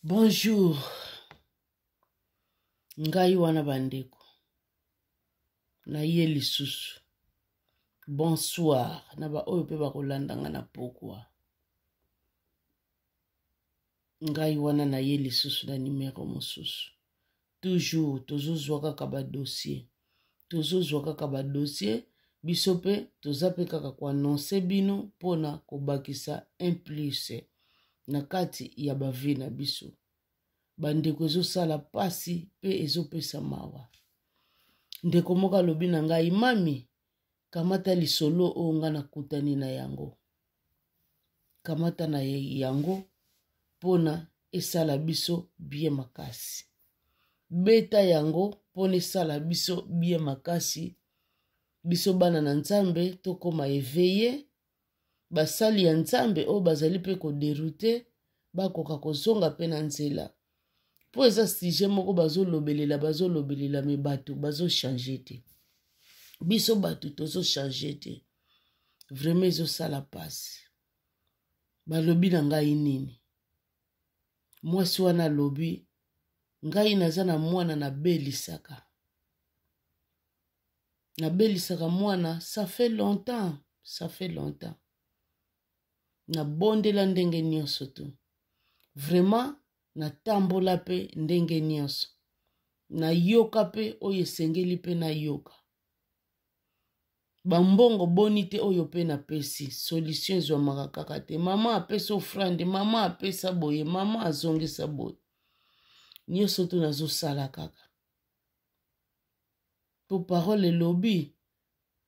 Bonjour, ngai wana bandeko naye lisusu. Bonsoir na baoyo mpe bakolanda nga na pokwa. Ngai wana naye lisusu na nimero mosusu. Toujours tozozwa kaka badossier, tozozwa kaka badossier. Biso mpe toza mpe kaka koannonce bino mpona kobakisa un plus na kati ya bavie na biso. Bandeko, ezosala mpasi mpe ezopesa mawa. Ndeko moko alobi na ngai: "Mami, kamata lisolo oyo ngai nakutani na yango, kamata na yango mpona esala biso bien makasi, beta yango mpona esala biso bien makasi, biso bana na Nzambe tokóma éveillé, basali ya Nzambe oyo bazali mpe kodérouter bakoka kozonga mpe na nzela, mpo eza sujet moko bazolobelela, bazolobelela, mais bato bazochanger te, biso bato tozochanger te. Vraiment ezosala mpasi." Balobi na ngai nini? Mwasi wana alobi: "Ngai naza na mwana, nabelisaka, nabelisaka mwana, ça fait longtemps, ça fait longtemps. Nabondela ndenge nyonso tu, vraiment natambola mpe ndenge nyonso, nayoka mpe oyo esengeli mpe nayoka, bambongo boni te oyo mpe napesi, solution ezwamaka kaka te. Mama apesa offrande, mama apesa boye, mama azongisa boye, nyonso to nazosala kaka po parole elobi,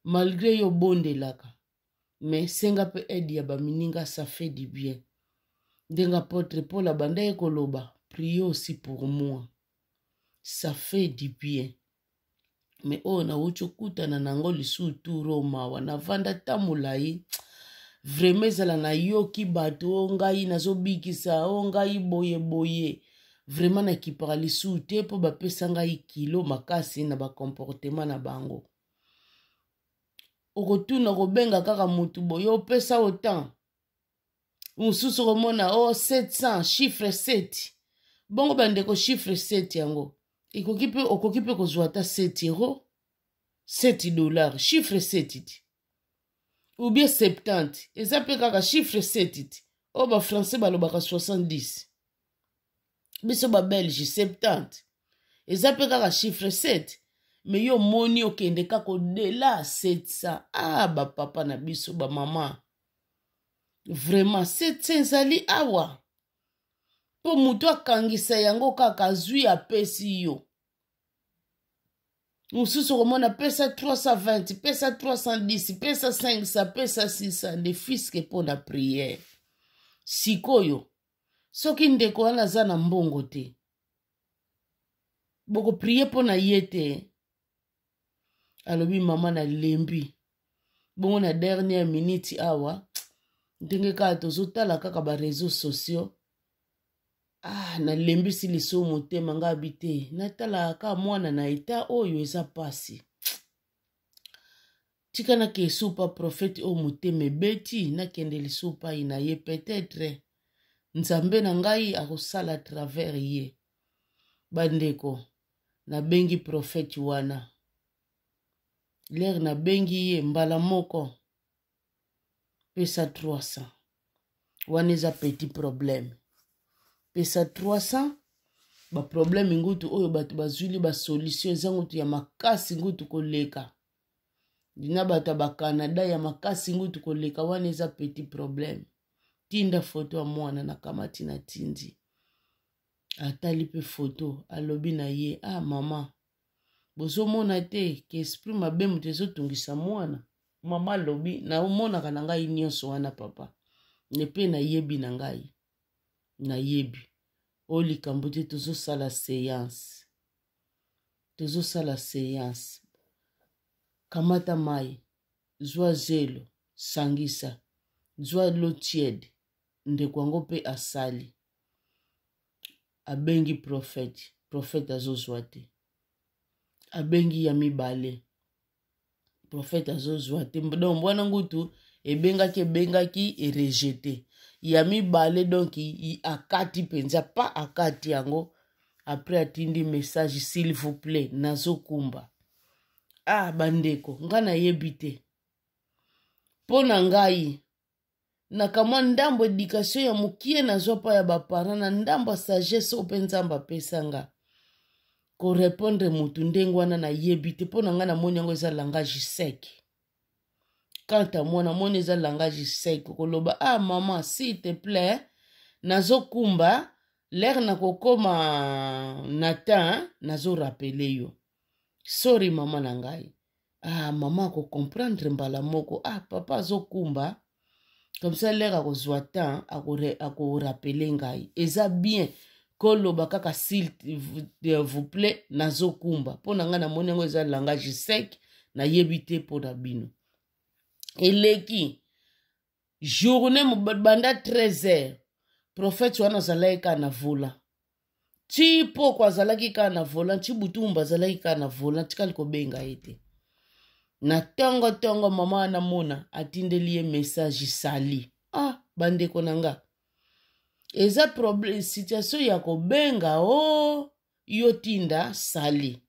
malgré yo obondelaka, mais senga mpe aide ya bamininga, ça fait du bien." Ndenge apôtre Paul abandaki koloba: "Priez aussi pour moi", ça fait du bien. Mais oyo nauti okutana nango lisusu turo, mawa, navanda ta molai. Vraiment ezala nayoki bato o ngai nazobikisa, o ngai boye boye, vraiment nakipaka lisusu te, mpo bapesa ngai kilo makasi na bacomportement na bango. Okotuna, kobenga kaka motu boye, opesa autant, mosusu komona o 700, chiffre 7. Bongo bandeko, chiffre 7 yango ekoki mpe, okoki mpe kozwa ata 7 euro, 7 dollar, chiffre 7 ti, ou bien 70, eza mpe kaka chiffre 7 ti. Oyo bafrançais balobaka 70, biso babelge 70, eza mpe kaka chiffre 7. Mais yo omoni okende kaka au-delà 700. Ah, bapapa na biso, bamama, vraiment 700 ezali awa mpo moto akangisa yango kaka, azwi, apesi yo. Mosusu okomona pesa 320, pesa 310, pesa 500, pesa 600, ne fût-ce que mpo na prière. Sikoyo soki ndeko wana aza na mbongo te, bokoprier mpo na ye te? Alobi: "Mama, nalembi bongo na dernière minute awa, ndenge kaka tozotala kaka baréseaux sociaux, ah, nalembisi liso motema ngai te, natalaka kaka mwana na eta oyo, eza pasi. Tika nakee supa prophète oyo, motema ebeti, nakende lisusu pai na ye, peut-être Nzambe na ngai akosala travers ye." Bandeko, nabengi prophète wana. L'heure nabengi ye, mbala moko: "Pesa 300 wana, eza petit problème, pesa 300." Baproblème ngutu oyo bato bazwili basolution eza ngutu ya makasi, ngutu koleka na bato ya bakanada, ya makasi ngutu koleka wana, eza petit problème. Tinda foto ya mwana. Nakamati, natindi, atali mpe foto, alobi na ye: "Ah mama, bozomona te ke esprit mabe moto ezotungisa mwana?" Mama alobi: "Naomonaka na ngai nyonso wana, papa, ne mpe nayebi na ngai, nayebi oyo likambo te. Tozosala séance, tozosala séance. Kamata mai, zwa zelo, sangisa, zwa l'eau tiède." Ndeko yango mpe asali, abengi prophète, prophète azozwa te. Abengi ya mibale, prophète azozwa te. Donc wana ngutu ebengaki, ebengaki, erejeter. Ya mibale, donc akati mpenza pa, akati yango. Après atindi message: "S'il vous plaît, nazokumba." Ah, bandeko, ngai nayebi te. Mpo na ngai, na kamwa ndambo éducation ya mokie nazwa mpa ya baparent, na ndambo ya sagesse oyo mpe Nzambe apesa nga, korépondre motu ndenge wana, nayebi te. Mpo na ngai, namoni yango eza langage sec. Quant à moi, namoni eza langage sec koloba: "Ah mama, s'il te plaît, nazokumba, l'heure nakokoma na temps, nazorappeler yo. Sorry mama na ngai." Ah, mama akocomprendre mbala moko: "Ah, papa azokumba, comme ça l'heure akozwa temps, akorappeler ngai." Eza bien koloba kaka "s'il vous plaît, nazokumba". Mpo na ngai, namoni yango eza langage sec. Nayebi te mpo na bino. Eleki journée, banda 13 heures prophète wana azalaki kaka na volant, ti poko azalaki kaka na volant, ti butumba azalaki kaka na volant, tikali kobenga ye te. Na ntongo-ntongo, mama wana mona atindeli ye message: "Sali." Ah, bandeko na nga, eza problème, situation ya kobenga o yo tinda sali,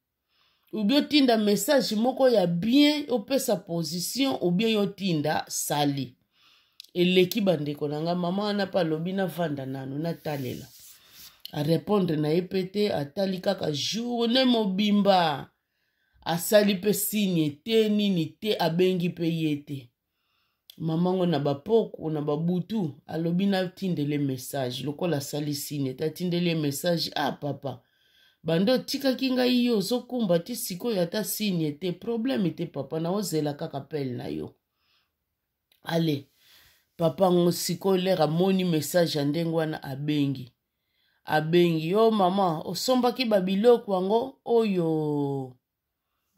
ou bien otinda message moko ya bien, opesa position, ou bien yotinda sali. Eleki, bandeko na nga, mama wana mpe alobi: "Navanda nano, natalela." Arépondre na ye mpe te. Atali kaka journée mobimba, asali mpe signe te, nini te, abengi mpe ye te. Mama ngo na bapoko na babutu alobi: "Natindele message." Lokola asali signe te, atindeli ye message: "Ah papa, bando otikaki ngai, yo ozokumba ti sikoyo, ata signe te. Problème te papa, naozela kaka appel na yo." Ale, papa ngo sikoyo, l'heure amoni message ya ndenge wana, abengi. Abengi yo: "Mama, osombaki babiloko yango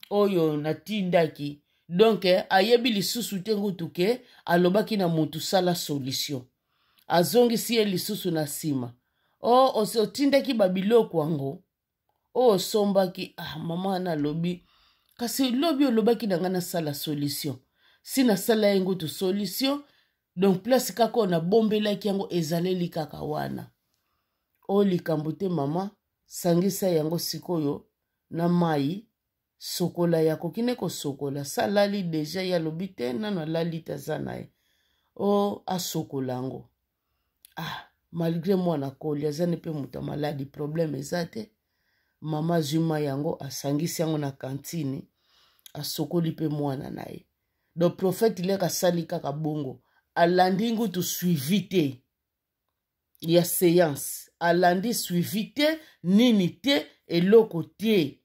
oyo natindaki?" Donc ayebi lisusu te ngutu ke alobaki na motu sala solution. Azongisi ye lisusu na nsima: "O otindaki babiloko yango oyo osombaki?" Ah, mama wana alobi: "Kasi lobi olobaki na ngai nasala solution, si nasala ye ngutu solution. Donc place kaka oyo nabombelaki yango ezaleli kaka wana." "Oyo likambo te mama, sangisa yango sikoyo na mai, sokola." Ya koki ne kosokola, salali déjà. Ye alobi te, nano alali te, aza na ye o asokola yango. Ah, malgré mwana koli, aza ne mpe moto ya maladi, problème eza te. Mama azwi mai yango, asangisi yango na kantine, asokoli mpe mwana na ye. Donc prophète, l'heure asali kaka bongo, alandi ngutu suivi te ya séance, alandi suivi te, nini te, eloko te.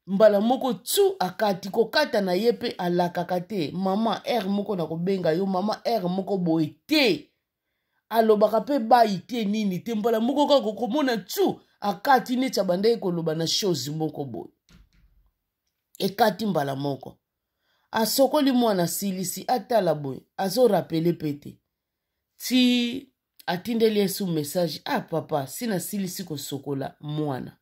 Mbala moko tu akati kokata na ye mpe alakaka te: "Mama, heure moko na kobenga yo, mama, heure moko boye" te. Alobaka mpe bayi te, nini te. Mbala moko kaka komona tu akati, neti abandaki koloba na chose moko boye, ekati mbala moko. Asokoli mwana, asilisi, atala boye, azorappeler mpe te, ti atindeli ye su message: "Ah papa, si nasilisi kosokola mwana."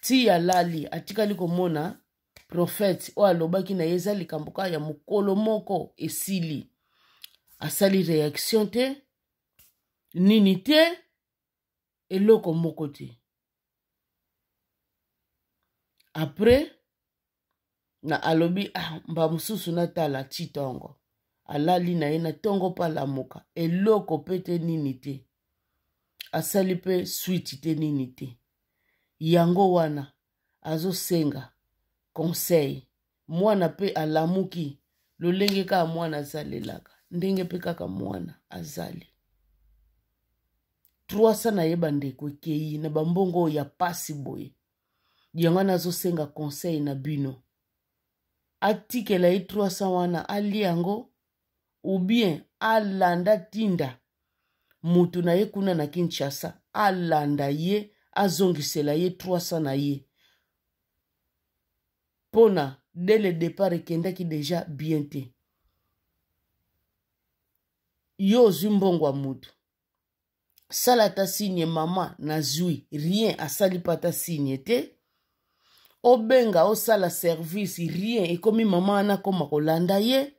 Ti alali, atikali komona prophète oyo alobaki na ye eza likambo kaka ya mokolo moko, esili. Asali réaction te, nini te, eloko moko te. Après na alobi: "Ah, mba mosusu natala." Ti ntongo alali na ye, na ntongo mpe alamuka, eloko mpe te, nini te, asali mpe suite te, nini te. Yango wana azosenga conseil. Mwana mpe alamuki lolenge kaka mwana azalelaka, ndenge mpe kaka mwana azali. 300 na ye, bandeko, ekei na bambongo oyo ya pasi boye. Yango wana azosenga conseil na bino: atikela ye 300 wana, alia yango, ou bien alanda tinda motu na ye kuna na Kinshasa, alanda ye, azongisela ye 300 na ye, mpona dès le départ ekendaki déjà bien te. Yo ozwi mbongo ya motu, sala ata signe: "Mama, nazwi." Rien, asali mpe ata signe te. Obenga, osala service, rien. Ekomi mama wana akoma kolanda ye.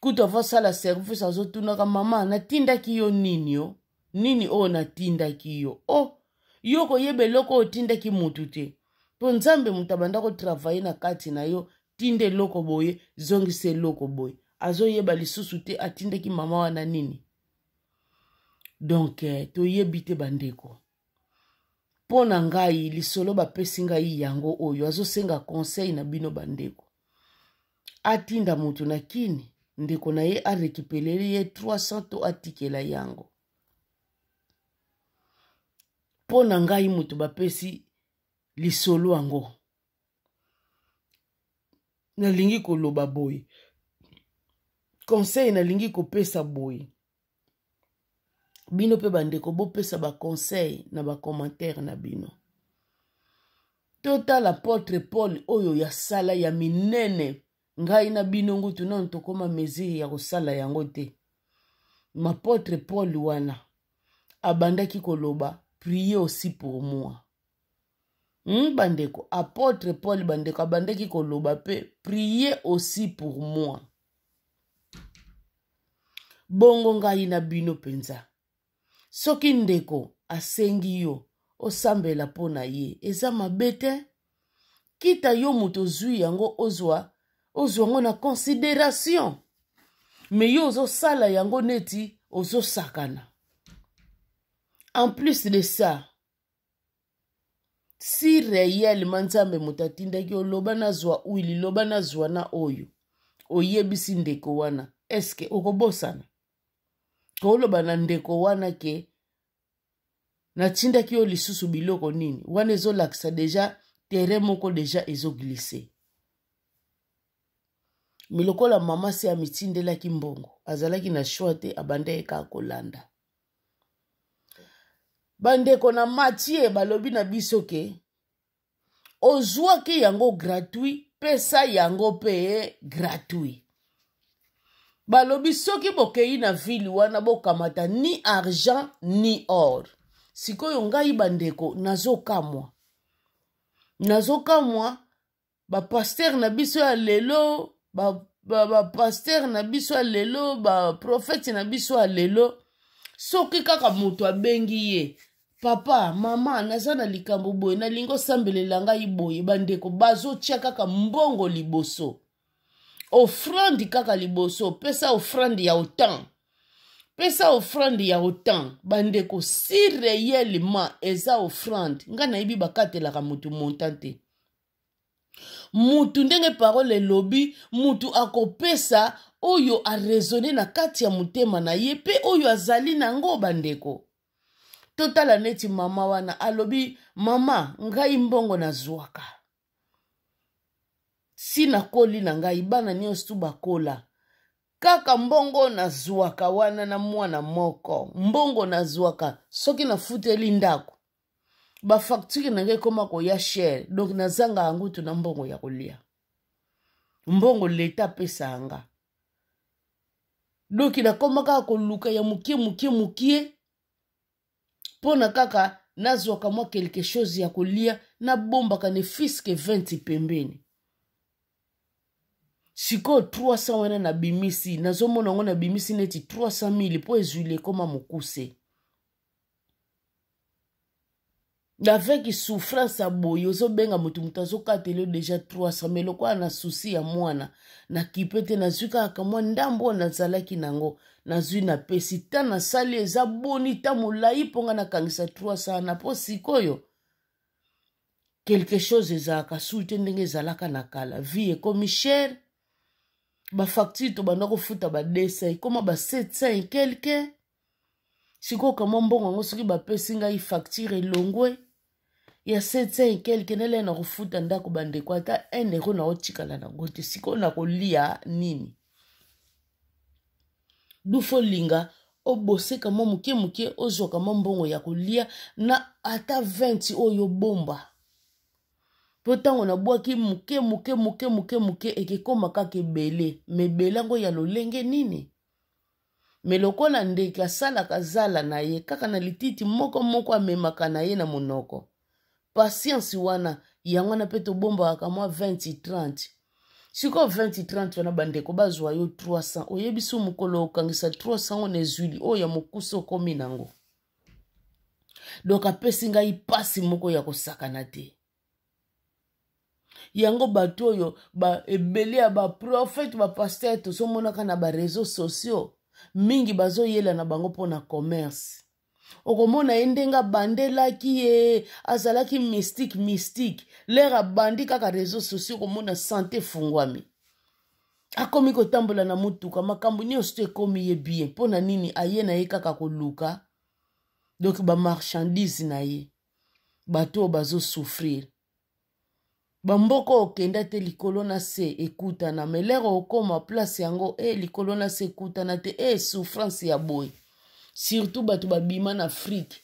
Kutu avo asala service, azotunaka mama: "Natindaki yo nini? Yo nini oyo natindaki yo?" O oh, yo koyeba eloko oyo otindaki mutu te, mpo Nzambe moto abanda kotravaille na kati na yo. Tinda eloko boye, zongisa eloko boye. Azoyeba lisusu te atindaki mama wana nini. Donc toyebi te, bandeko. Mpo na ngai, lisolo bapesi ngai yango oyo, azosenga conseil na bino, bandeko. Atinda moto na Kini, ndeko na ye arécupérer ye 300 to atikela yango? Mpo na ngai, moto bapesi lisolo yango, nalingi koloba boye, conseil nalingi kopesa boye. Bino mpe bandeko, bopesa baconseil na bacommentaire na bino. Totala apôtre Paul oyo ya sala ya minene. Ngai na bino ngutu nano tokóma mesure ya kosala yango te. Apôtre Paul wana abandaki koloba: "Priez aussi pour moi." Bandeko, apôtre Paul, bandeko, abandaki koloba mpe: "Priez aussi pour moi." Bongo ngai na bino mpenza, soki ndeko asengi yo osambela mpo na ye, eza mabe te. Kita yo moto ozwi yango, ozwa, ozwa yango na considération. Mais yo ozosala yango neti ozosakana. En plus de ça, si réellement Nzambe moto atindaki, oloba nazwa huile, loba nazwa na oyo oyebisi ndeko wana, eske okobosana koloba na ndeko wana ke natindaki yo lisusu biloko nini wana? Ezolakisa déjà terrain moko déjà ezoglisser. Mais lokola mama se amitindelaki mbongo, azalaki na choix te, abandaki kaka kolanda. Bandeko, na Matthieu balobi na biso ke ozwaki yango gratuit, pesa yango mpe gratuit. Balobi soki bokei na ville wana, bokamata ni argent ni or. Sikoyo ngai, bandeko, nazokamwa, nazokamwa bapasteur na biso ya lelo, bapasteur ba na biso ya lelo, baprofete na biso ya lelo. Soki kaka moto abengi ye: "Papa, mama, naza na likambo boye, nalingi osambelela ngai boye," bandeko, bazotia kaka mbongo liboso, offrande kaka liboso. Pesa offrande ya autant, pesa offrande ya autant. Bandeko, si réellement eza offrande, ngai nayebi bakatelaka motu montant te. Mutu, ndenge parole elobi, mutu akopesa oyo araisonner na kati ya motema na ye mpe oyo azali nango. Bandeko, totala neti mama wana alobi: "Mama, ngai mbongo nazwaka, si nakoli na ngai, bana nyonso tu bakola, kaka mbongo nazwaka wana na mwana moko, mbongo nazwaka, soki nafuteli ndako, bafacture na ngai ekóma koya cher, donc nazanga yango tu na mbongo ya kolia, mbongo leta apesa yanga. Donc nakóma kaka koluka ya mokie mokie mokie mpo na kaka nazwaka mwa quelque chose ya kolia, nabombaka ne fût-ce que 20 pembeni." Sikoyo 300 wana nabimisi, nazomona yango nabimisi neti 300 000, mpo ezwili ekóma mokuse. Avec souffrance ya boye, ozobenga moto, moto azokatela yo déjà 300. Mais lokola na souci ya mwana, nakipe te, nazwi kaka mwa ndambo oyo nazalaki nango, nazwi, napesi. Ta nasali eza boni ta molai mpo nga nakangisa 300 wana, mpo sikoyo quelque chose ezalaka su te ndenge ezalaka na kala. Vie ekomi cher, bafacture tobanda kofuta ba 200 ekóma ba 700 et quelque. Sikoyo kamwa mbongo yango, soki bapesi ngai facture elongwe ya 700 et quelque, nele na kofuta ndako, bandeko, ata 1 euro naotikala nango te. Sikoyo nakolia nini? Dufo linga oboseka mwa moke moke, ozwaka mwa mbongo ya kolia na ata 20 oyo obomba, mpo ntango nabwaki moke moke moke moke moke, ekekóma kaka ebele. Mais ebele yango ya lolenge nini? Mais lokola ndeke asalaka zala na ye kaka na lititi moko moko amemaka na ye na monoko, patience wana yango wana mpe tobombaka mwa 20 30. Sikoyo 20 30 wana bandeko bazwa yo 300, oyebisi mokolo okangisa 300 wana ezwili oyo ya mokuse okomi nango. Donc apesi ngai mpasi moko ya kosakana te. Yango bato oyo ba ebele ya baprofete, bapaster tozomonaka na bareseau sociaux mingi bazoyela na bango mpo na commerce. Okomona ye ndenge abandelaki ye, azalaki mystique mystique, lere abandi kaka réseau sociaux, okomona sante efungwami, akomi kotambola na motuka, makambo nyonso to ekomi ye bien. Mpo na nini? Aye na ye kaka koluka donc bamarchandise na ye. Bato oyo bazosouffrir bamboka okenda te, likolo na se ekutana, me lere okoma place yango e likolo na se ekutana te, e souffrance ya boye. Surtout bato babima na Afrike,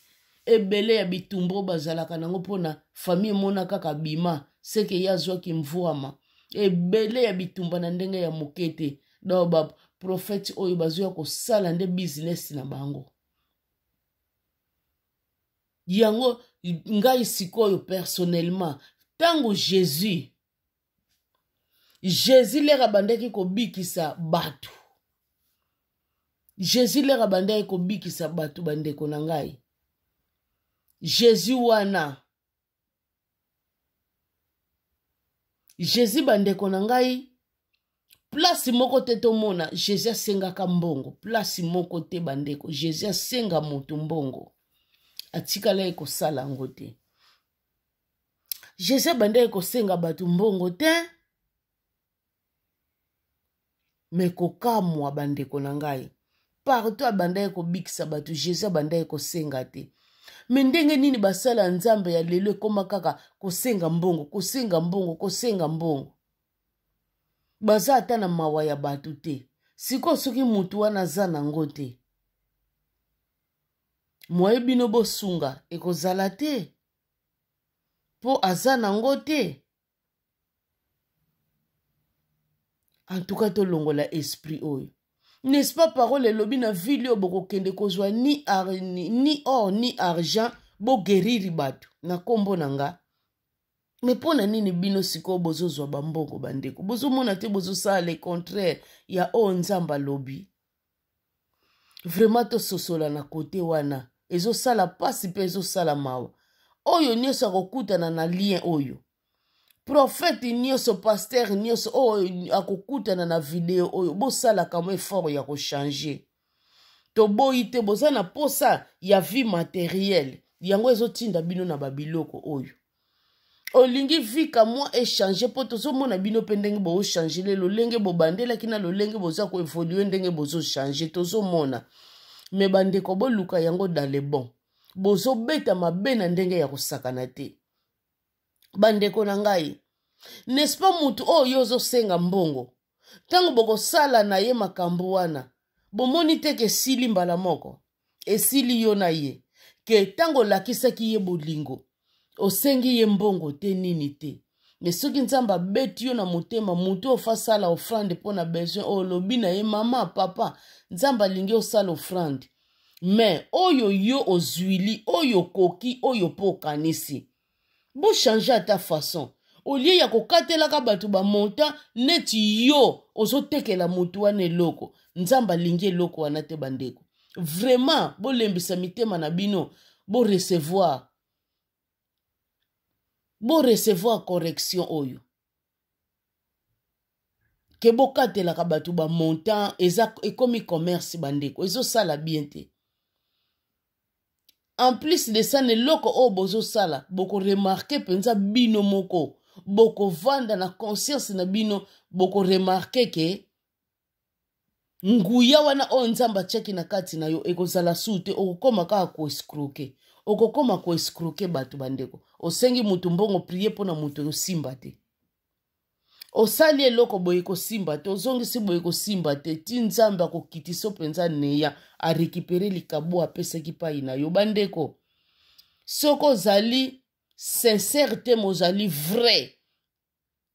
ebele ya bitumba oyo bazalaka nango mpona famille emona kaka bima seke ye azwaki mvwama, ebele ya bitumba na ndenge ya moke te. Donc baprofete oyo bazoya kosala nde business na bango. Yango ngai sikoyo personnellement, ntango Jésus lere abandaki kobikisa bato, Jésus lere abandaki kobikisa bato, bandeko na ngai, Jésus wana, Jésus, bandeko na ngai, place moko te tomona Jésus asengaka mbongo, place moko te bandeko Jésus asenga moto mbongo, atikala ye kosala yango te. Jésus abandaki kosenga bato mbongo te. Me kokamwa bandeko na ngai, partout abandaki kobikisa bato, Jésus abandaki kosenga te. Me ndenge nini basala Nzambe ya lelo ekóma kaka kosenga mbongo, kosenga mbongo, kosenga mbongo? Baza ata na mawa ya bato te. Sikoyo soki motu wana aza nango te, mwaye bino bosunga ekozala te mpo aza nango te. En tout cas tolongola esprit oyo, n'est-ce pas? Parole elobi na ville oyo bokokende kozwa ni, ar, ni, ni or ni argent, bogeriri bato na nkombo na nga. Me mpo na nini bino sikoyo bozozwa bambongo? Bandeko, bozomona te bozosala le contraire ya oyo Nzambe alobi? Vraiment tososola na kote wana, ezosala mpasi mpe ezosala mawa. Oyo nyonso akokutana na lien oyo, profete nyonso, paster nyonso oyo akokutana na video oyo, bosalaka mo effort ya kochange. Toboyi te, boza na posa ya vie materielle, yango ezotinda bino na babiloko oyo. Olingi vie kamwa echange, mpo tozomona bino mpe ndenge boochange le lolenge bobandelaki na lolenge boza koevolue, ndenge bozochange tozomona. Me bandeko, boluka yango dans le bon, bozobeta mabe na ndenge ya kosakana te. Bandeko na ngai, n'est-ce pas, mutu oyo yo ozosenga mbongo, ntango bokosala na ye makambo wana, bomoni te ke esili mbala moko, esili yo na ye, ke ntango olakisaki ye bolingo, osengi ye mbongo te, nini te. Me soki Nzambe abeti yo na motema, motu oyo fasala offrande mpo na besoin oyo olobi na ye, mama, papa, Nzambe alingi osala offrande, me oyo yo ozwili, oyo okoki, oyo mpo okanisi, bochange ata façon olie ya kokatelaka bato bamontant neti yo ozotekela motu wana eloko. Nzambe alingi eloko wana te. Bandeko, vraiment bolembisa mitema na bino, borecevoir, borecevoir correction oyo ke bokatelaka bato bamontant eza ekomi commerce. Bandeko, ezosala bien te. En plus de ça, na eloko oyo bozosala, bokoremarke mpenza bino moko, bokovanda na conscience na bino, bokoremarke ke nguya wana oyo Nzambe atiaki na kati na yo ekozala suu te. Okokoma kaka koescroke, okokoma koescroke bato. Bandeko, osengi motu mbongo, prie mpo na moto, osimba te. Osali eloko boye, kosimba te. Ozongisi boye, kosimba te. Ti Nzambe akokitisa mpenza neya, arekipere likabo apesaki pai na yo. Bandeko, soki ozali sincere te, mozali vrai,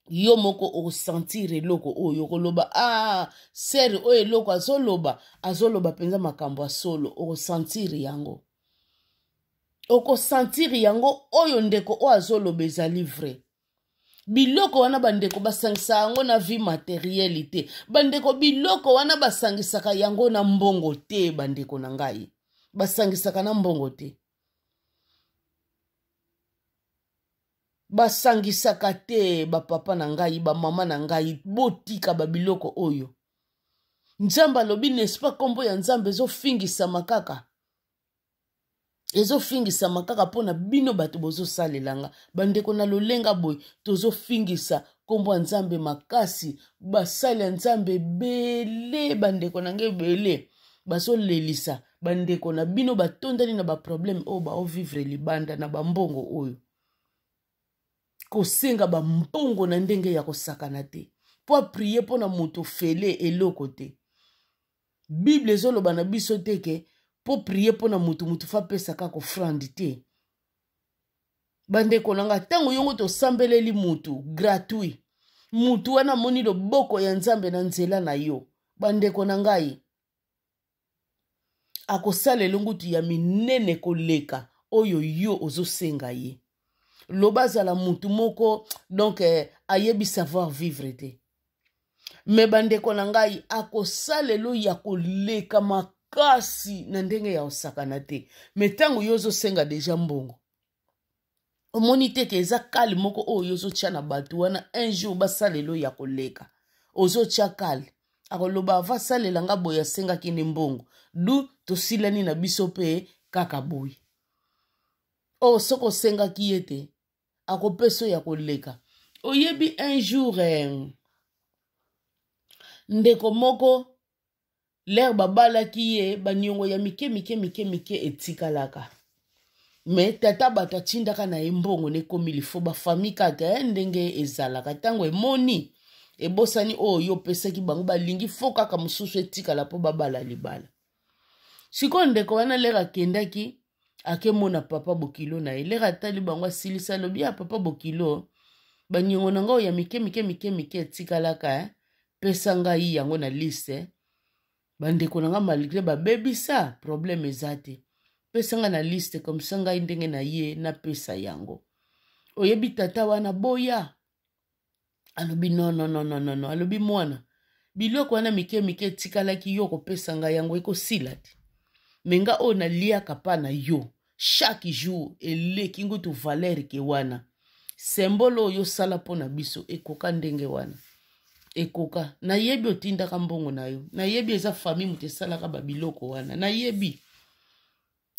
yo moko okosentir eloko oyo okoloba: ah, sere oyo eloko azoloba, azoloba mpenza makambo ya solo. Okosentir yango, okosentir yango, oyo ndeko oyo azoloba ezali vrai. Biloko wana bandeko basangisaka yango na vie materiele te. Bandeko, biloko wana basangisaka yango na mbongo te. Bandeko na ngai, basangisaka na mbongo te, basangisaka te. Bapapa na ngai, bamama na ngai, botika babiloko oyo. Nzambe alobi, n'est-ce pas, nkombo ya Nzambe ezofingisama kaka, ezofingisama kaka mpo na bino bato bozosalela nga. Bandeko, na lolenga boye tozofingisa nkombo ya Nzambe makasi. Basali ya Nzambe ebele, bandeko na ngai, ebele bazolelisa bandeko na bino, batondani na baproblème oyo baovivre libanda na bambongo oyo. Kosenga bambongo na ndenge ya kosakana te, mpo aprier mpo na moto fele eloko te. Bible ezoloba na biso te ke mpo prier mpo na motu, motu fa apesa kaka offrande te. Bandeko na nga, ntango yongo tosambeleli mutu gratuit, mutu wana amoni loboko ya Nzambe na nzela na yo. Bandeko na ngai, akosalela ngutu ya minene koleka oyo yo ozosenga ye. Loba azala mutu moko, donc ayebi savoir vivre te, me bandeko na ngai, akosalelo ya koleka makasi na ndenge ya kosakana te. Me ntango yo ozosenga deja mbongo, omoni te ke eza kale moko oyo ozotya na bato wana? Un jour basalelo ya koleka, ozotya kale, akoloba ava asalela nga boye, asengaki nde mbongo, du tosilani na biso mpe kaka boye. Oyo soki osengaki ye te, akopesa oyo ya koleka. Oyebi, un jour ndeko moko, lere babalaki ye, baniongo ya mike mike mike mike etikalaka, me tata bato atindaka na ye mbongo nekomi lifo bafami kaka ndenge ezalaka. Ntango emoni ebosani oyo yo opesaki bango, balingi fo kaka mosusu etikala mpo babala libala. Sikoyo ndeko wana, lere akendaki, akemona papa bokilo na ye. Lere atali bango, asilisa, alobi: ya papa bokilo, baniongo na ngai oyo ya mike mike mike mike etikalaka, pesa ngai yango na liste. Bandeko na ngai, malgré babebisa, problème eza te, pesa ngai na liste, comme ça ngai ndenge na ye napesa yango. Oyebi, tata wana boya, alobi: non, non, non, non, non. Alobi: mwana, biloko wana mike mike etikalaki, yo kopesa ngai yango ekosila te, me nga oyo naliaka mpa na yo chaque jour eleki ngutu valeur ke wana. Sembolo oyo osala mpo na biso ekoka ndenge wana, ekoka. Nayebi otindaka mbongo na yo, nayebi eza famille moto esalaka babiloko wana, nayebi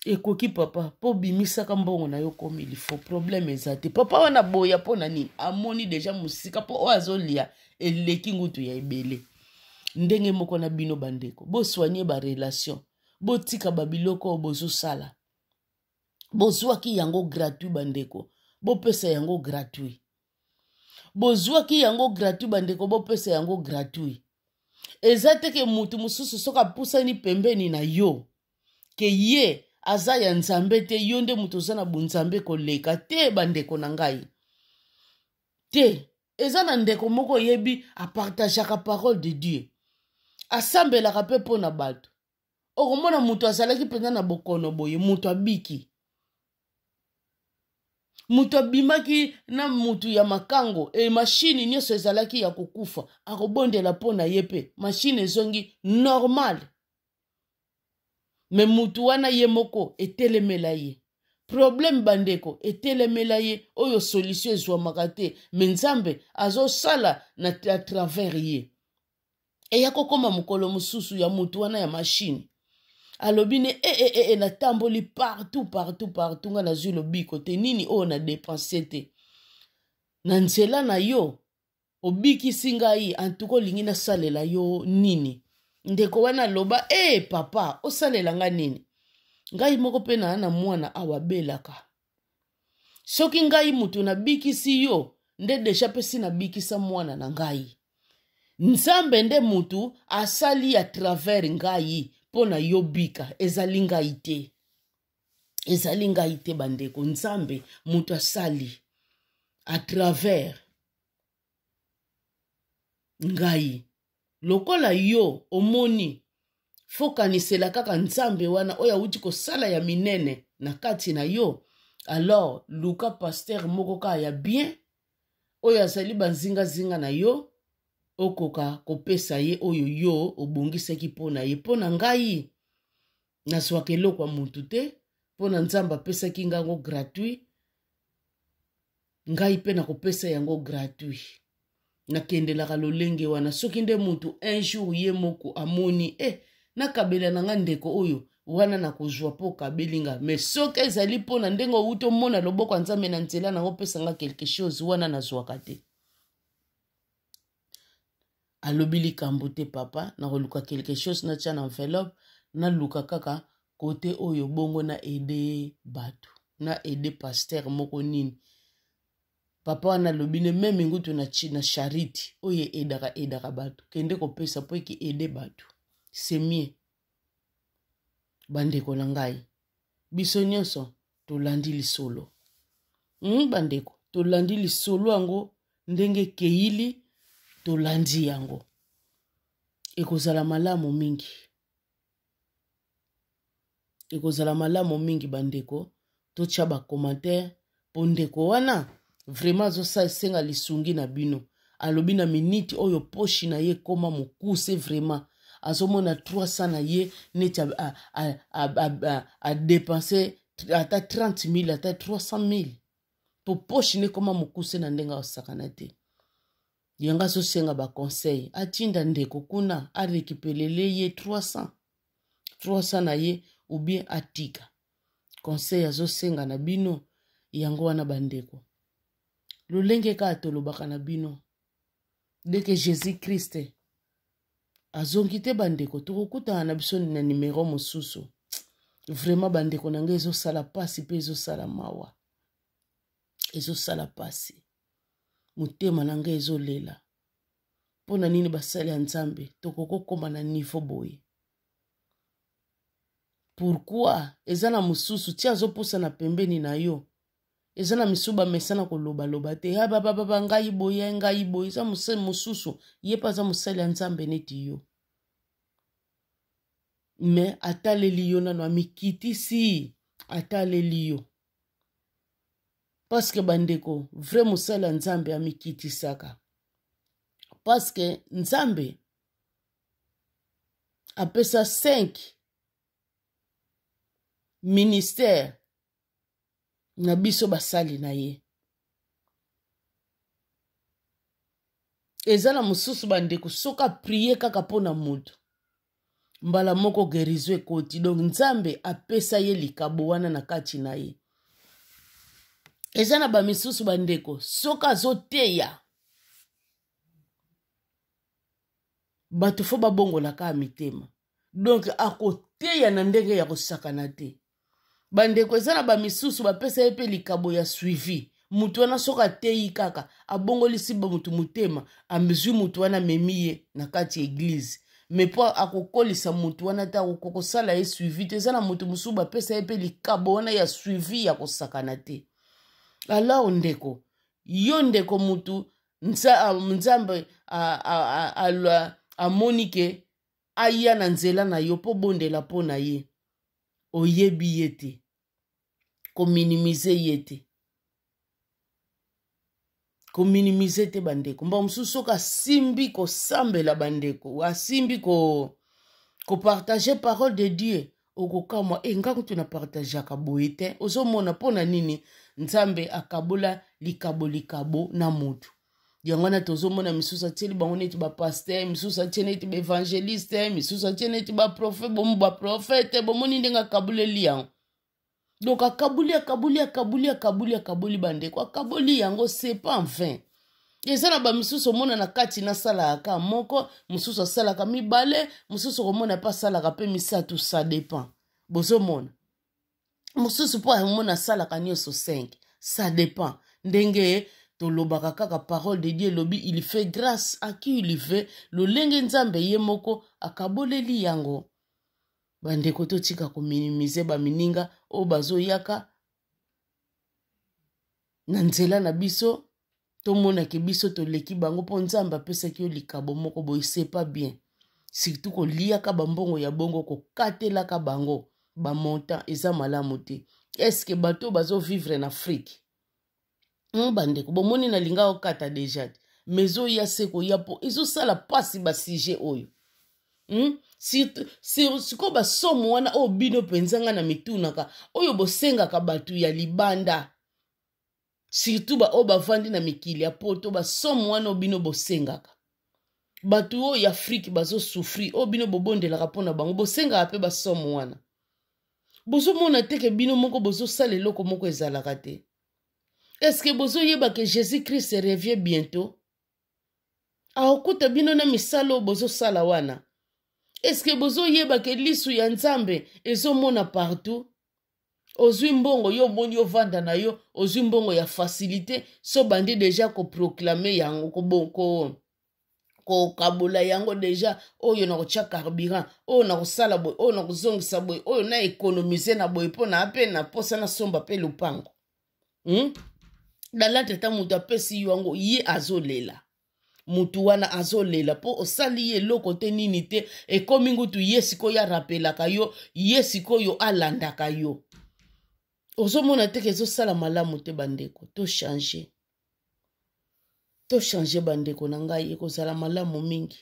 ekoki papa, mpo obimisaka mbongo na yo komi lifo, problème eza te. Papa wana boya, mpo na nini? Amoni deja mosika, mpo oyo azolia eleki ngutu ya ebele. Ndenge moko na bino bandeko, bosoigne barelation, botika babiloko oyo bozosala. Bozwaki yango gratuit, bandeko, bopesa yango gratuit. Bozwaki yango gratuit, bandeko, bopesa yango gratuit. Eza te ke mutu mosusu soki apusani pembeni na yo ke ye aza ya Nzambe te, yo nde moto oza na bonzambe koleka te. Bandeko na ngai, te. Eza na ndeko moko oyebi, apartageaka parole de Dieu, asambelaka mpe mpo na bato. Okomona moto azalaki mpenza na bokono boye, moto abiki, moto abimaki na motu ya makango e mashini nyonso ezalaki ya kokufa, akobondela mpo na ye mpe mashine ezongi normal. Me mutu wana ye moko etelemela ye problème, bandeko, etelemela ye oyo solution ezwamaka te, me Nzambe azosala na à travers ye. Eya kokóma mokolo mosusu ya motu wana ya mashine, alobi ne e e e, e natamboli partout, partout, partout, nga nazwi lobiko te. Nini oyo na dépense te na nzela na yo, obikisi ngai, antuka olingi nasalela yo nini? Ndeko wana aloba: e papa, osalela ngai nini? Ngai moko mpe naa na mwana awa abelaka. Soki ngai moto nabikisi yo nde deja mpe si nabikisa mwana na ngai. Nzambe nde motu asali à travers ngai mpo na yo bika, ezali ngai te, ezali ngai te. Bandeko, Nzambe moto asali à travers ngai. Lokola yo omoni, fokanisela kaka Nzambe wana oyo awuti kosala ya minene na kati na yo. Alors luka pasteur moko kaka ya bien. Oyo azali banzingazinga na yo, okoka kopesa ye oyo yo obongisaki mpo na ye. Mpo na ngai, nazwaka eloko ya motu te, mpo na Nzambe apesaki ngai yango gratuit, ngai mpe nakopesa yango gratuit. Nakendelaka lolenge wana. Soki nde motu un jour ye moko amoni, nakabela na ngai ndeko oyo wana, nakozwa mpo okabeli nga. Mais soki ezali mpo na ndenge owuti omona loboko ya Nzambe na nzela nango, opesa nga quelque chose wana, nazwaka te. Alobi likambo te, papa, nakoluka quelque chose natya na enveloppe, naluka kaka kote oyo bongo na aide bato, na aide pasteur moko nini. Papa wana alobi ne meme ngutu na charité oyo edaka bato, kende kopesa po eke aide bato, c'est mieux. Bandeko na ngai, biso nyonso tolandi lisolo. Bandeko, tolandi lisolo yango ndenge ekeili, tolandi yango, ekozala malamu mingi, ekozala malamu mingi. Bandeko, totya bacommentaire mpo ndeko wana vraiment azosenga lisungi na bino. Alobi na miniti oyo poshi na ye ekoma mokuse, vraiment azomona 300 na ye neti adepense ata 30 000, ata 300 000, po poshi na ekoma mokuse na ndenge akosakana te. Yango azosenga baconseil, atinda ndeko kuna arekipelele ye 300 na ye ou bien atika. Conseil azosenga na bino yango wana. Bandeko, lolenge kaka tolobaka na bino, dès que Jésus Christ azongi te, bandeko, tokokutana na biso na nimero mosusu. Vraiment, bandeko na ngai, ezosala pasi mpe ezosala mawa, ezosala pasi, motema na ngai ezolela. Mpo na nini basali ya Nzambe tokokokóma na niveau boye? Pourquoi eza na mosusu ti azopusa na pembeni na yo? Eza na misusu bamesana kolobaloba te, ya babababa, ngai boye, ngai boye. Eza mosali mosusu, ye mpe aza mosali ya Nzambe neti yo, me ataleli yo nano, amikitisi, ataleli yo, parce que bandeko, vrai mosali ya Nzambe amikitisaka, parce que Nzambe apesa 5 ministère na biso basali na ye. Eza na mosusu, bandeko, soki aprie kaka mpo na motu, mbala moko guérison ekoti. Donc Nzambe apesa ye likabo wana na kati na ye. Eza na bamisusu, bandeko, soki azoteya bato, fo babongolaka ya mitema. Donc akoteya na ndenge ya kosakana te. Bandeko, eza na bamisusu bapesa ye mpe likabo ya suivi. Motu wana soki ateyi kaka, abongolisi motu motema, amzwi motu wana, amemi ye na kati ya eglize, me mpo akokolisa motu wana te, akokosala ye suivi te. Eza na motu mosusu bapesa ye mpe likabo wana ya suivi ya kosakana te. Alors ndeko, yo ndeko, motu Nzambe amoni ke aya na nzela na yo mpo bondela mpo na ye, oyebi ye te, kominimize ye te, kominimize te. Bandeko, mba mosusu soki asimbi kosambela, bandeko, asimbi kopartage parole de Dieu, okokamwa. E nga kutu na partageaka boye te. Ozomona mpo na nini Nzambe akabola likabo likabo na motu yango wana. Tozomona misusu atieli bango neti bapaster, misusu atie neti baevangeliste, misusu atie neti baprofete. Bomoni ndenge akabuleli yango. Donc akabuli, akabuli, akabuli, akabuli, akabuli. Bandeko, akaboli yango, c'est pas en vain. Eza na bamisusu omona na kati nasalaka ka moko, mosusu asalaka mibale, mosusu okomona mpe asalaka mpe misato, ça dépend. Bozomona mosusu mpo amona asalaka nyonso 5, ça dépend. Ndenge tolobaka kaka, parole de Dieu elobi: il fait grâce à qui il veut. Lolenge Nzambe ye moko akaboleli yango. Bandeko, totika kominimize bamininga oyo bazoyaka na nzela na biso, tomonake biso toleki bango mpo Nzambe apesaki yo likabo moko boye. C'est pas bien, surtout koliaka bambongo ya bongo, kokatelaka bango bamontant, eza malamu te. Est-ce bato bazovivre na Afrique? Bandeko, bomoni, nalinga okata deja te, mais ezoya se koya mpo ezosala mpasi basujet oyo. Sikoyo basomo wana oyo bino mpenza, ngai na mitunaka, oyo bosengaka bato ya libanda, surtout baoyo bavandi na mikili ya Poto, basomo wana oyo bino bosengaka, bato oyo ya Afrike bazosouffrir, oyo bino bobondelaka mpona bango, bosengaka mpe basomo wana, bozomona te ke bino moko bozosala eloko moko ezalaka te? Est-ce bozoyeba ke Jésus Christ revient bientôt? Akokuta bino na misala oyo bozosala wana. Est-ce bozoyeba ke lisu ya Nzambe ezomona partout? Ozwi mbongo, yo omoni, ovanda na yo, ozwi mbongo ya facilité, so bandi deja koproclamer yango, kokabola yango deja: oyo na kotya carburant, oyo na kosala boye, oyo na kozongisa boye, oyo na économiser na boye, mpo na mpe na posa nasomba mpe lupango, Dans l'entretemps, moto apesi yo yango, ye azolela. Mutu wana azolela mpo osali ye eloko te, nini te. Ekomi ngutu ye sikoyo arapelaka yo, ye sikoyo alandaka yo. Ozomona teke ezosala malamu te. Bandeko, tochange, tochange, bandeko na ngai, ekozala malamu mingi.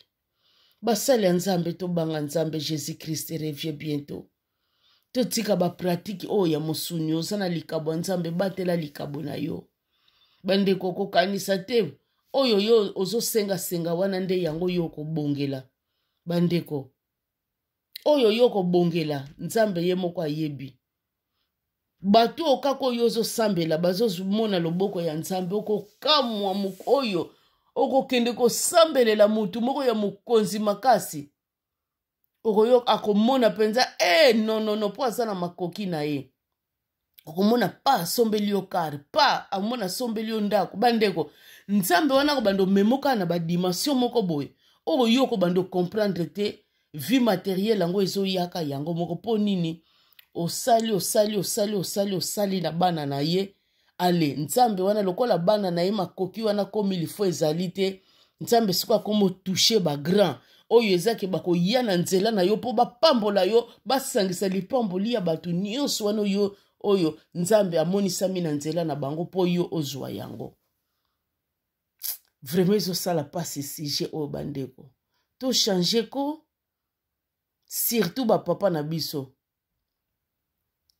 Basali ya Nzambe, tobanga Nzambe. Jésus Christ revient bientôt. Totika bapratiques oyo ya mosuni. Oza na likabo ya Nzambe, batela likabo na yo. Bandeko, kokanisa te oyo yo ozosengasenga wana nde yango yo okobongela. Bandeko, oyo yo okobongela, Nzambe ye moko ayebi. Bato oyo kaka oyo ozosambela bazomona loboko ya Nzambe. Okokamwa, oyo okokende kosambelela motu moko ya mokonzi makasi, okoyoka akomona mpenza e nonono, mpo aza na makoki na ye. Okomona pa asombeli yo car, pa amona asombeli yo ndako. Bandeko, Nzambe wana akobanda omemo kaka na badimension moko boye oyo yo okobanda ocomprendre te. Vie matérielle yango ezoyaka yango moko. Mpo nini? Osali, osali, osali, osali, osali na bana na ye. Ale Nzambe wana, lokola bana na ye, makoki wana komi lifo ezali te. Nzambe sikoyo akomi otouche bagrand oyo ezaki bakoya na nzela na yo mpo bapambola yo, basangisa lipamboli ya bato nyonso wana oyo Nzambe amonisami na nzela na bango mpo yo ozwa yango. Vraiment ezosala mpasi sujet oyo. Bandeko, tochange ko, surtout bapapa na biso,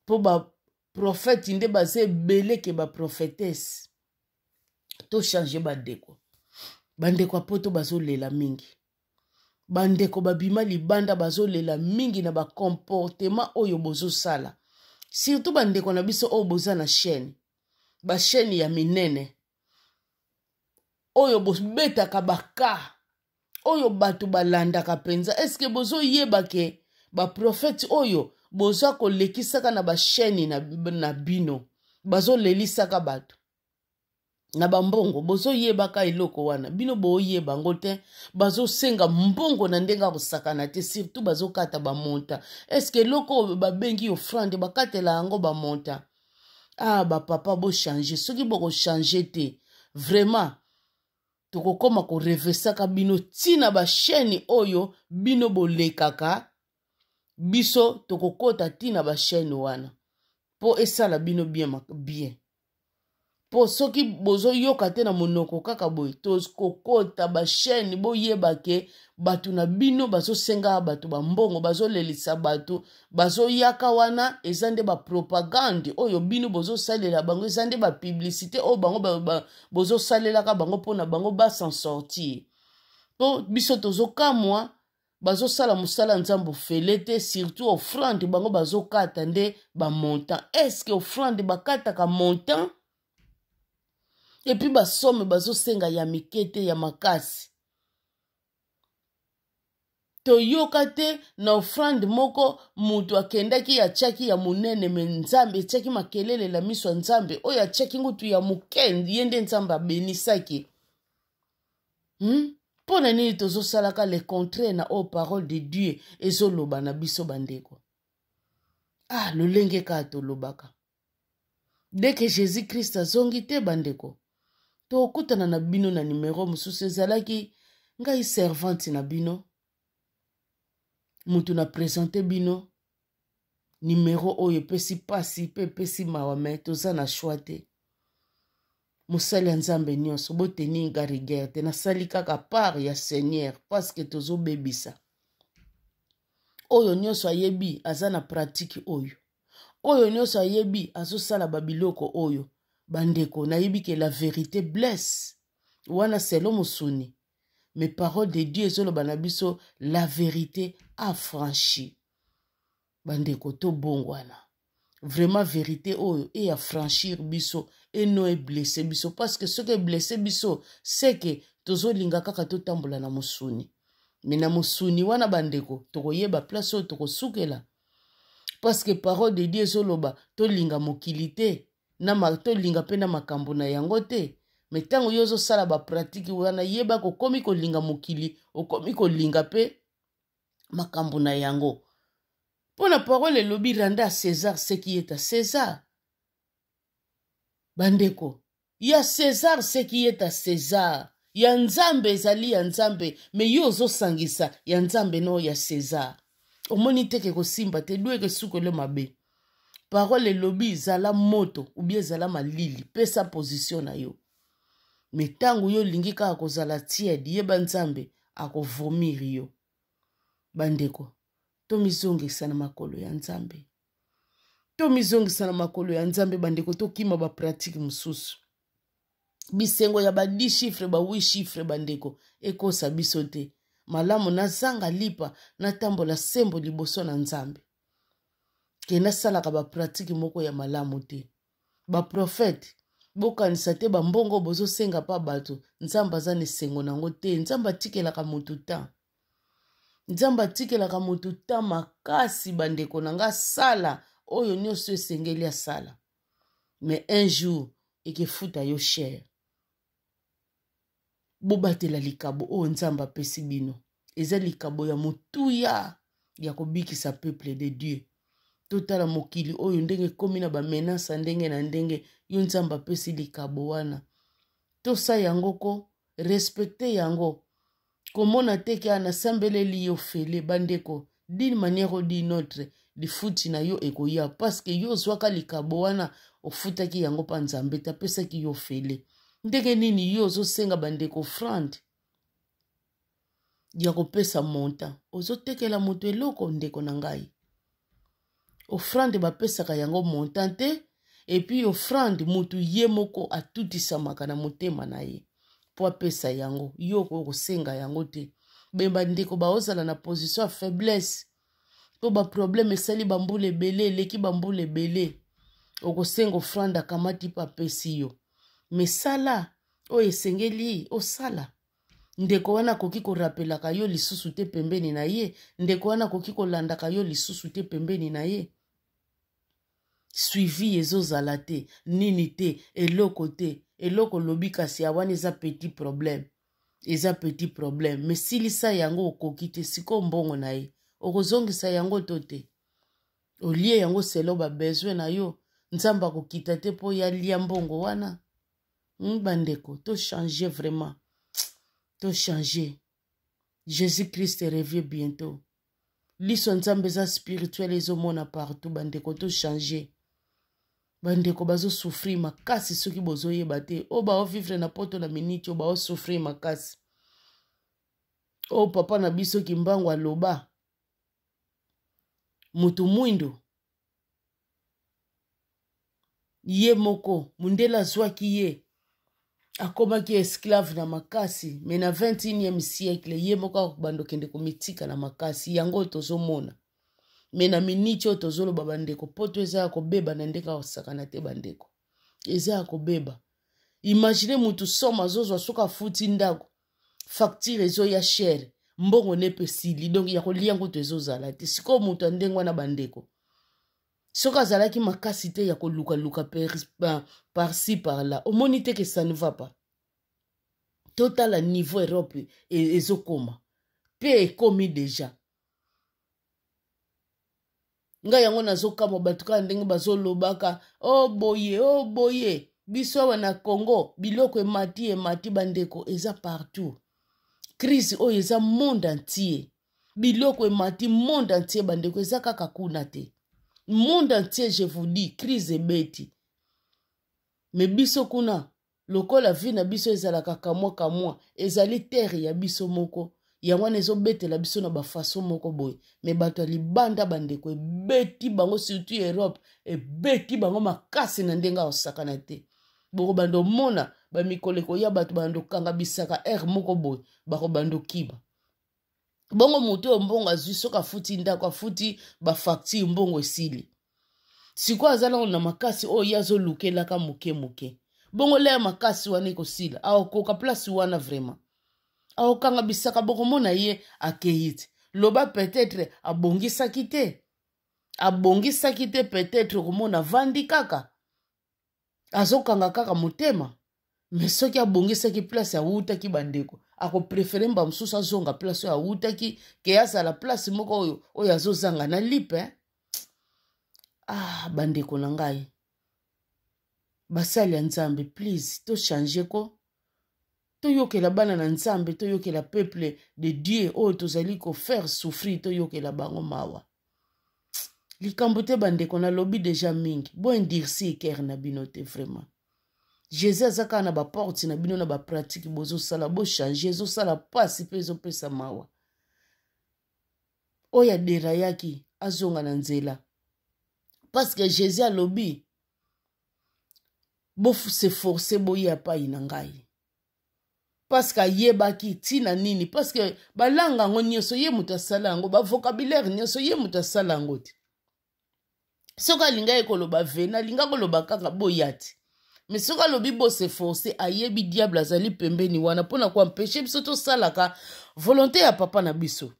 mpo baprofete nde baza ebele ke baprophétesse. Tochange, bandeko. Bandeko ya Poto bazolela mingi, bandeko babima libanda bazolela mingi na bacomportement oyo bozosala, surtout bandeko na biso oyo boza na chaîne, bachaîne ya minene oyo bobetaka baka, oyo bato balandaka mpenza. Est-ce bozoyeba ke baprofete oyo boza kolekisaka na bachaîne na bino bazolelisaka bato na bambongo? Bozoyebaka eloko wana? Bino boyeba yango te. Bazosenga mbongo na ndenge akosakana te, surtout bazokata bamontant. Est-ce eloko oyo babengi offrande, bakatela yango bamontant? Ah, bapapa, bochange. Soki bokochange te, vraiment tokokóma korevesaka bino ntina bachaîne oyo bino bolekaka. Biso tokokɔta ntina bachaîne wana mpo esala bino bien bien, mpo soki bozoyoka te na monoko kaka boye, tokokɔta bachaîne. Boyeba ke bato na bino bazosengaka bato bambongo, bazolelisa bato, bazoyaka wana. Eza nde bapropagande oyo bino bozosalela bango, eza nde bapublicité oyo bango bozosalelaka bango mpona bango bas'en sortir. Mpo biso tozokamwa, bazosala mosala Nzambe ofele te, surtout offrande bango bazokata nde bamontant. Est-ce offrande bakataka montant? Et puis basommes bazosenga ya mike te, ya makasi. Toyoka te na offrande moko moto akendaki atiaki ya monene, mais Nzambe etiaki makelele na miso ya Nzambe. Oyo atiaki ngutu ya moke, ye nde Nzambe abenisaki, Mpo na nini tozosalaka le contraire na oyo parole de Dieu ezoloba na biso? Bandeko, ah, lolenge kaka tolobaka dès que Jésus Christ azongi te. Bandeko, tokutana na bino na nimero mosusu. Ezalaki ngai servante na bino, mutu na présente bino nimero oyo. Epesi mpasi mpe epesi mawa, mais toza na choix te. Mosali ya Nzambe nyonso, botenir nga rigueur te, nasali kaka part ya Seigneur parce que tozobebisa. Oyo nyonso ayebi aza na pratique oyo, oyo nyonso ayebi azosala babiloko oyo. Bandeko, nayebi ke la vérité blesse wana selo mosuni, mais parole de Dieu ezoloba na biso la vérité affranchit. Bandeko, tobongwana vraiment. Vérité oyo e affranchir biso e non eblesse biso, parce que soki eblesse biso, c'est que tozolinga kaka totambola na mosuni. Me na mosuni wana, bandeko, tokoyeba place oyo tokosukela, parce que parole de Dieu ezoloba tolinga mokili te, na tolinga mpe na makambo na yango te. Me ntango yo ozosala bapratique wana, yeba kokomi kolinga mokili, okomi kolinga mpe makambo na yango. Mpo na parole elobi: "Rendez à César ce qui est à César." Bandeko, ya César ce qui est à César, ya Nzambe ezali ya Nzambe. Me yo ozosangisa ya Nzambe no ya César, omoni teke kosimba te, du eke sukelo mabe. Parole elobi zala moto ubie ezala malili, pesa position na yo. Me ntango yo olingi kaka kozala tiède, yeba Nzambe akovomir yo. Bandeko, tomizongisa na makolo ya Nzambe, tomizongisa na makolo ya Nzambe. Bandeko, tokima bapratique mosusu. Bisengo ya ba 10 chiffre, ba 8 chiffre, bandeko, ekosa biso te. Malamu nazanga lipa, natambola sembo liboso na Nzambe, ke nasalaka bapratique moko ya malamu te. Baprofete, bokanisa te bambongo bozosenga mpa bato, Nzambe aza na esengo nango te. Nzambe atikelaka motu ta, Nzambe atikelaka motu ta makasi. Bandeko na nga, sala oyo nyonso esengeli asala, mais un jour ekefuta yo cher. Bobatela likabo oyo Nzambe apesi bino, eza likabo ya motuya ya kobikisa peuple de Dieu. Totala mokili oyo ndenge ekomi na bamenaces ya ndenge na ndenge. Yo Nzambe apesi likabo wana, tosa yango, ko respecter yango. Komona te ke nasambeleli yo fele. Bandeko, d'une manière ou d'une autre, lifuti na yo ekoya, parce que yo ozwaka likabo wana, ofutaki yango mpa Nzambe te, apesaki yo fele. Ndenge nini yo ozosenga bandeko offrande ya kopesa montant, ozotekela moto eloko? Ndeko na ngai, offrande bapesaka yango montant te. Et puis offrande, motu ye moko atutisamaka na motema na ye mpo apesa yango. Yo okoki kosenga yango te. Be bandeko baozala na position ya faiblesse mpo baproblème esali bambula ebele, eleki bambula ebele. Okosenga offrande, akamati mpe apesi yo. Mesala oyo esengeli osala. Ndeko wana akoki korapelaka yo lisusu te pembeni na ye, ndeko wana akoki kolandaka yo lisusu te pembeni na ye. Suivi ezozala te, nini te, eloko te, eloko olobi kasi ya wana eza petit problème, eza petit problème. Me silisa yango, okoki te. Sikoyo mbongo na ye okozongisa yango to te? Olie yango selon babesoin na yo. Nzambe akokita te mpo ya lia mbongo wana. Bandeko, tochange vraiment, tochange. Jésus Christ revient bientôt. Liso Nzambe eza spirituel, ezomona partout. Bandeko, tochange. Bandeko bazosouffrir makasi. Soki bozoyeba te, oyo baovivre na Poto na miniti oyo, baosouffrir makasi. Oyo papa na biso Kimbangu aloba, motu mwindo ye moko, mundele azwaki ye, akomaki esclave na makasi. Me na 21e siècle, ye moko akobanda okende komitika na makasi. Yango oyo tozomona me na miniti oyo tozoloba, bandeko, Poto eza ya kobeba na ndenge akosakana te. Bandeko, eza ya kobeba. Imagine mutu somme azozwa, soki afuti ndako, facture ezoya cher, mbongo ne mpe esili, donc ya kolia nkutu ezozala te. Sikoyo moto ya ndenge wana, bandeko, soki azalaki makasi te ya kolukaluka par-ci par-là, omoni te ke ça ne va pas. Totala niveau Europe ezokoma mpe ekomi déjà. Ngai yango nazokamwa bato kaka ndenge bazolobaka o oh, boye o oh, boye. Biso awa na Congo biloko emati, emati. Bandeko, eza partout. Crise oyo eza monde entier. Biloko emati monde entier, bandeko, eza kaka kuna te, monde entier, je vous dis. Crise ebeti, me biso kuna. Lokola vie na biso ezalaka kamwa kamwa, ezali terre ya biso moko, yango wana ezobetela biso na bafaso moko boye. Me bato ya libanda, bandeko, ebeti bango, surtout Europe, ebeti bango makasi na ndenge akosakana te. Bokobanda omona bamikolo ekoya, bato banda okanga bisaka aire moko boye, bakobanda okima. Bongo moto oyo mbongo azwi, soki afuti ndako, afuti bafacture, mbongo esili. Sikoyo aza nano na makasi oyo ye azolukelaka moke moke. Bongo leya makasi wana ekosila, akokoka place wana vraiment? Akokanga bisaka, bokomona ye akei te. Loba peut-être abongisaki te, abongisaki te. Peut-être okomona avandi kaka, azokanga kaka motema. Me soki abongisaki place awutaki, bandeko, akopréférer mba mosusu azonga place oyo awutaki ke azala place moko oyo azozanga na lipe. Ah, bandeko na ngai, basali ya Nzambe, please, tochange ko, toyokela bana na Nzambe, toyokela peuple de Dieu oyo tozali kofaire souffrir, toyokela bango mawa. Likambo te, bandeko, nalobi deja mingi. Boendurcir cœur na bino te. Vraiment, Jésus aza kaka na baporte na bino na bapratique bozosala. Bochange, ezosala mpasi mpe ezopesa mawa. Oyo aderayaki azonga na nzela, parce que Jésus alobi: "Bos'efforcer, boya epai na ngai", parce que ayebaki ntina nini, parce que balanga yango nyonso ye moto asala yango, bavocabulaire nyonso ye moto asala yango te. Soki alingaki koloba venez, alinga koloba kaka boya te. Me soki alobi bos'efforcer, ayebi diable azali pembeni wana mpona koempêcher biso tosalaka volonté ya papa na biso.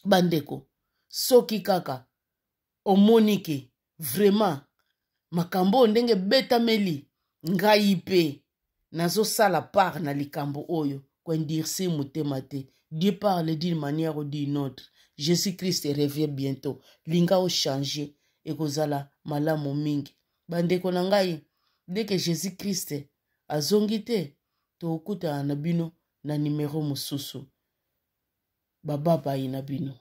Bandeko, soki kaka omoni ke vraiment makambo oyo ndenge ebetameli ngai mpe nazosala part na likambo oyo, koendurcir motema te. Dieu parle d'une manière ou d'une autre. Jésus Christ revient bientôt. Linga ochange, ekozala malamu mingi. Bandeko na ngai, dès que Jésus Christ azongi te, tokokutana na bino na nimero mosusu. Bababai na bino.